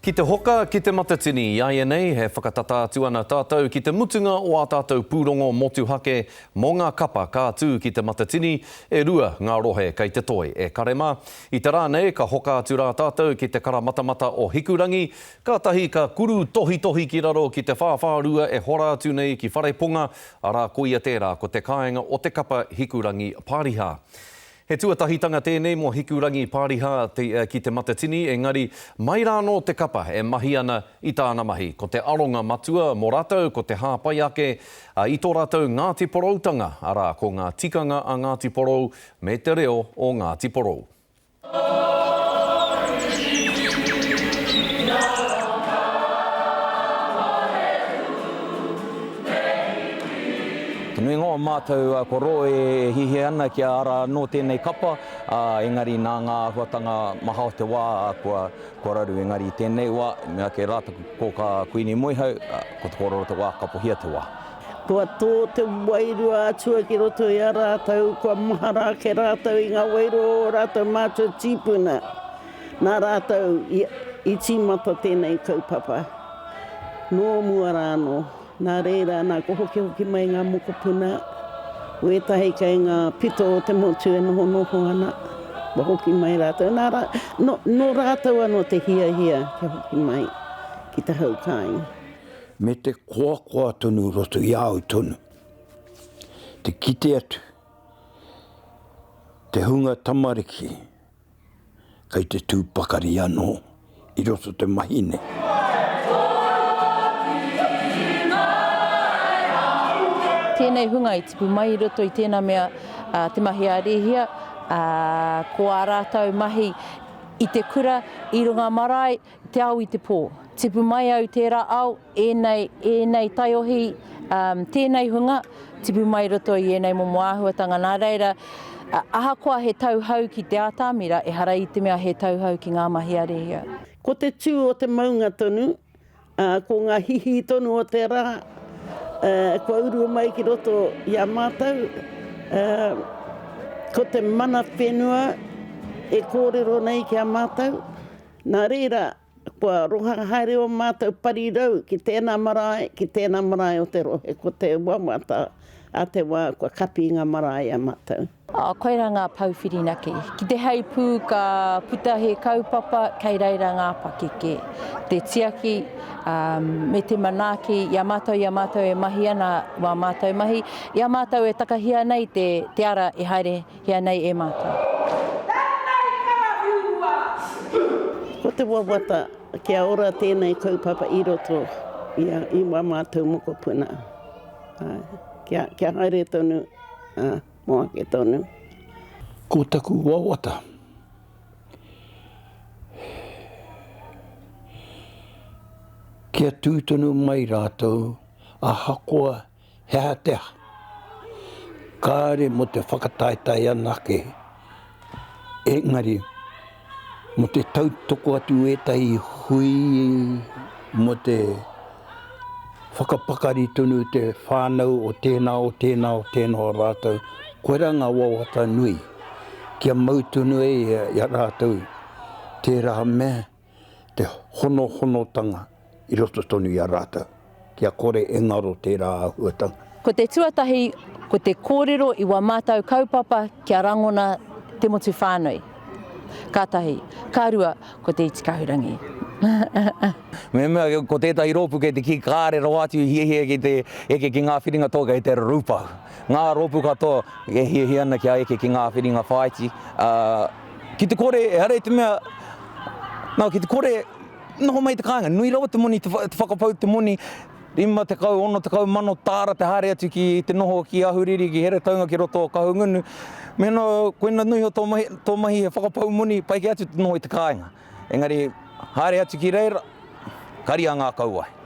Ki te hoka, ki te matatini iaianei, he whakatata atu ana tātou ki te mutunga o ā tātou pūrongo motuhake mō ngā kapa ka tū ki te matatini, e rua ngā rohe kei te toi e kare mā. I te rā nei ka hoka atu rā tātou ki te karamatamata o Hikurangi, kātahi ka kuru tohitohi ki raro ki te whāwhārua e hora atu nei ki Whareponga, arā koia tērā ko te kāinga o te kapa Hikurangi Pāriha. He tuatahitanga tēnei mō Hikurangi Pāriha ki Te Matatini, engari mai rānō te kapa e mahi ana i tāna mahi. Ko te aronga matua mō rātou ko te hāpai ake i tō rātou Ngāti Poroutanga, arā, ko ngā tikanga a Ngāti Porou me te reo o Ngāti Porou. Te nuinga o mātou kua roa e hiahia ana kia ara anō tēnei kapa, ā, engari nā ngā āhuatanga maha o te wā kua, kua raru. Engari i tēnei wā, i mea ake rā taku kōkā Kuini Moehau, ko te kōrero o te wā, kapohia te wā. Kua tō te wairua atua ki roto i a rātou, kua mahara ake rātou i ngā wairua o ō rātou mātua tīpuna. Nā rātou i tīmata tēnei kaupapa nō mua rā anō. Nā reira, nā kua hokihoki mai ngā mokopuna, wētahi kei ngā pito o te motu e nohonoho ana, kua hoki mai rātou. Nā rā, nō, nō rātou anō te hiahia kia hoki mai ki te hau kāinga. Me te koakoa tonu roto i a au tonu, te kite atu te hunga tamariki Kei te tū pakari anō i roto te mahi nei. Tēnei hunga i tipu mai i roto i tēnā mea, te mahi a Rēhia, ko ā rātou mahi i te kura, i runga marae, te ao i te pō. Tipu mai au tērā ao, ēnei, ēnei taiohi, um, tēnei hunga, tipu mai roto i ēnei momo āhuatanga. Nā reira, ahakoa he tauhou ki te atamira, ehara i te mea he tauhou ki ngā mahi a Rehia. Ko te tū o te maunga tonu, ā, ko ngā hihī tonu o te rā, ā, kua uru mai ki roto i a mātou, ā, ko te mana whenua e kōrero nei ki a mātou. Nā reira, Kua roha haere ō mātou parirau ki tēnā marae, ki tēnā marae o te rohe, ko te wawata a te wā kua kapi ngā marae i a mātou. Ā, koirā ngā pou whirinaki. Ki te heipū ka puta he kaupapa, kei reira ngā pakeke. Te tiaki, ā, me te manaaki i a mātou, i a mātou e mahi ana wā mātou mahi, i a mātou e takahia nei te, te ara e haere Hea nei e mātou. Tēnei karawhiua! Ko te wawata kia ora tēnei kaupapa i roto i a, i wā mātou mokopuna. Āe, kia, kia haere tonu, ā, mō ake tonu. Ko taku wawata, kia tū tonu mai rātou ahakoa He aha te aha? Kāre mō te whakataetae anake, engari mō te tautoko atu ētahi hui mō te whakapakari tonu te whānau o tēnā, o tēnā, o tēnā o rātou. Koirā ngā wawata nui, kia mau tonu ai i a rātou tērā mea. te honohonotanga i roto tonu i a rātou, kia kore e ngaro tērā āhuatanga. Ko te tuatahi, ko te kōrero i wā mātou kaupapa kia rangona te motu whānui. Ka tahi. Ka rua, ko te iti kahurangi. Mehemea ko tētahi rōpū kei te kī kāre rawa atu i hiahia ki te eke ki ngā whiringa toa kei te rūpau. Ngā rōpū katoa e hiahia ana kia eke ki ngā whiringa whāiti, ā, Ki te kore, ehara i te mea, nā, ki te kore, noho mai i te kāinga, nui rawa te moni, te whakapau te moni, 50, 60 mano tāra te haere atu ki te noho ki Ahuriri, ki Heretaunga, ki roto o Kahungunu. Mēnā, koina nui o tō mahi, tō mahi he whakapau moni, pai kē atu te noho i te kāinga. Engari, haere atu ki reira, kari a ngā kauae.